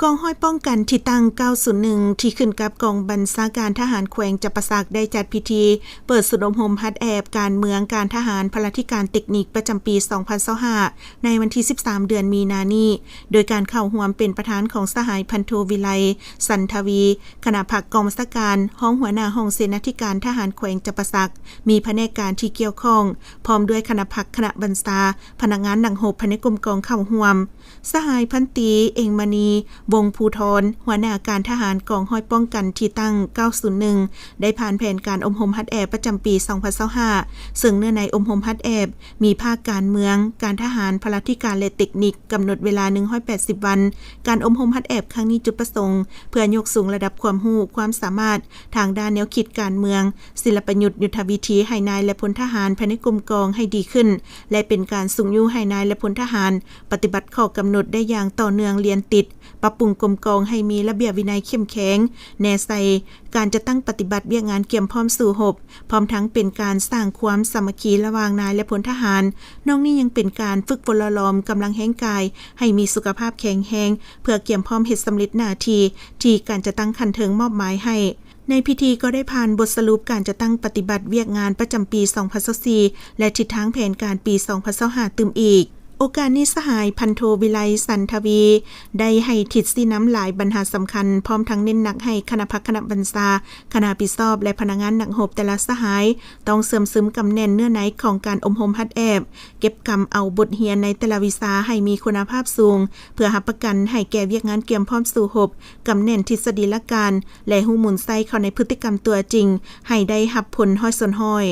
ກອງຮ້ອຍປ້ອງກັນທີ່ຕັ້ງເກົ້າສູນໜຶ່ງ ທີ່ຂຶ້ນກັບກອງບັນຊາການທະຫານແຂວງຈຳປາສັກ ໄດ້ຈັດພິທີເປີດສູນອົບຮົມຫັດແອບການເມືອງ, ການທະຫານ, ພະລາທິການ, ເຕັກນິກ ປະຈຳປີສອງພັນຊາວຫ້າ ໃນວັນທີສິບສາມ ເດືອນມີນານີ້ ໂດຍການເຂົ້າຮ່ວມເປັນປະທານຂອງສະຫາຍພັນໂທ ວິໄລ ສັນທະວີ ຄະນະພັກກອງບັນຊາການ, ຮອງຫົວໜ້າຫ້ອງເສນາທິການທະຫານແຂວງຈຳປາສັກ, ມີພະແນກການທີ່ກ່ຽວຂ້ອງ ພ້ອມດ້ວຍຄະນະພັກ, ຄະນະບັນຊາ, ພະນັກງານນັກຮົບພາຍໃນກົມກອງເຂົ້າຮ່ວມ. ສະຫາຍພັນຕີ ເອັງມະນີ ວົງພູທອນ ຫົວໜ້າການທະຫານກອງຮ້ອຍປ້ອງກັນທີ່ຕັ້ງເກົ້າສູນໜຶ່ງ ໄດ້ຜ່ານແຜນການອົບຮົມຫັດແອບປະຈຳປີສອງພັນຊາວຫ້າ ເຊິ່ງເນື້ອໃນອົບຮົມຫັດແອບມີພາກການເມືອງ, ການທະຫານ, ພະລາທິການ ແລະ ເຕັກນິກ, ກຳນົດເວລາໜຶ່ງຮ້ອຍແປດສິບວັນ. ການອົບຮົມຫັດແອບຄັ້ງນີ້ຈຸດປະສົງເພື່ອຍົກສູງລະດັບຄວາມຮູ້, ຄວາມສາມາດທາງດ້ານແນວຄິດການເມືອງ, ສິລະປະຍຸດ, ຍຸດທະວິທີໃຫ້ນາຍ ແລະ ພົນທະຫານພາຍໃນກົມກອງໃຫ້ດີຂຶ້ນ ແລະ ເປັນການຊຸກຍູ້ໃຫ້ນາຍ ແລະ ພົນທະຫານ ປະຕິບັດຂໍ້ກຳນົດໄດ້ຢ່າງຕໍ່ເນື່ອງລຽນຕິດ, ປັບປຸງກົມກອງໃຫ້ມີລະບຽບວິໄນເຂັ້ມແຂງ, ແນໃສ່ການຈັດຕັ້ງປະຕິບັດວຽກງານກຽມພ້ອມສູ້ຮົບ, ພ້ອມທັງເປັນການສ້າງຄວາມສາມັກຄີລະຫວ່າງນາຍ ແລະ ພົນທະຫານ. ນອກນີ້ຍັງເປັນການຝຶກຝົນຫຼໍ່ຫຼອມກຳລັງແຮງກາຍໃຫ້ມີສຸຂະພາບແຂງແຮງ ເພື່ອກຽມພ້ອມເຮັດສຳເລັດໜ້າທີ່ທີ່ການຈັດຕັ້ງຂັ້ນເທິງມອບໝາຍໃຫ້. ໃນພິທີກໍໄດ້ຜ່ານບົດສະຫຼຸບການຈັດຕັ້ງປະຕິບັດວຽກງານປະຈຳປີສອງພັນຊາວສີ່ ແລະ ທິດທາງແຜນການປີສອງພັນຊາວຫ້າຕື່ມອີກ. ໂອກາດນີ້ ສະຫາຍພັນໂທ ວິໄລ ສັນທະວີ ໄດ້ໃຫ້ທິດຊີ້ນຳຫຼາຍບັນຫາສຳຄັນ, ພ້ອມທັງເນັ້ນໜັກໃຫ້ຄະນະພັກ, ຄະນະບັນຊາ, ຄະນະຮັບຜິດຊອບ ແລະ ພະນັກງານນັກຮົບແຕ່ລະສະຫາຍ ຕ້ອງເຊື່ອມຊຶມກຳແໜ້ນເນື້ອໃນຂອງການອົບຮົມຫັດແອບ, ເກັບກຳເອົາບົດຮຽນໃນແຕ່ລະວິຊາໃຫ້ມີຄຸນນະພາບສູງ ເພື່ອຮັບປະກັນໃຫ້ແກ່ວຽກງານກຽມພ້ອມສູ້ຮົບ, ກຳແໜ້ນທິດສະດີຫຼັກການ ແລະ ຮູ້ມູນໃຊ້ເຂົ້າໃນພຶດຕິກຳຕົວຈິງໃຫ້ໄດ້ຮັບຜົນຮ້ອຍສ່ວນຮ້ອຍ.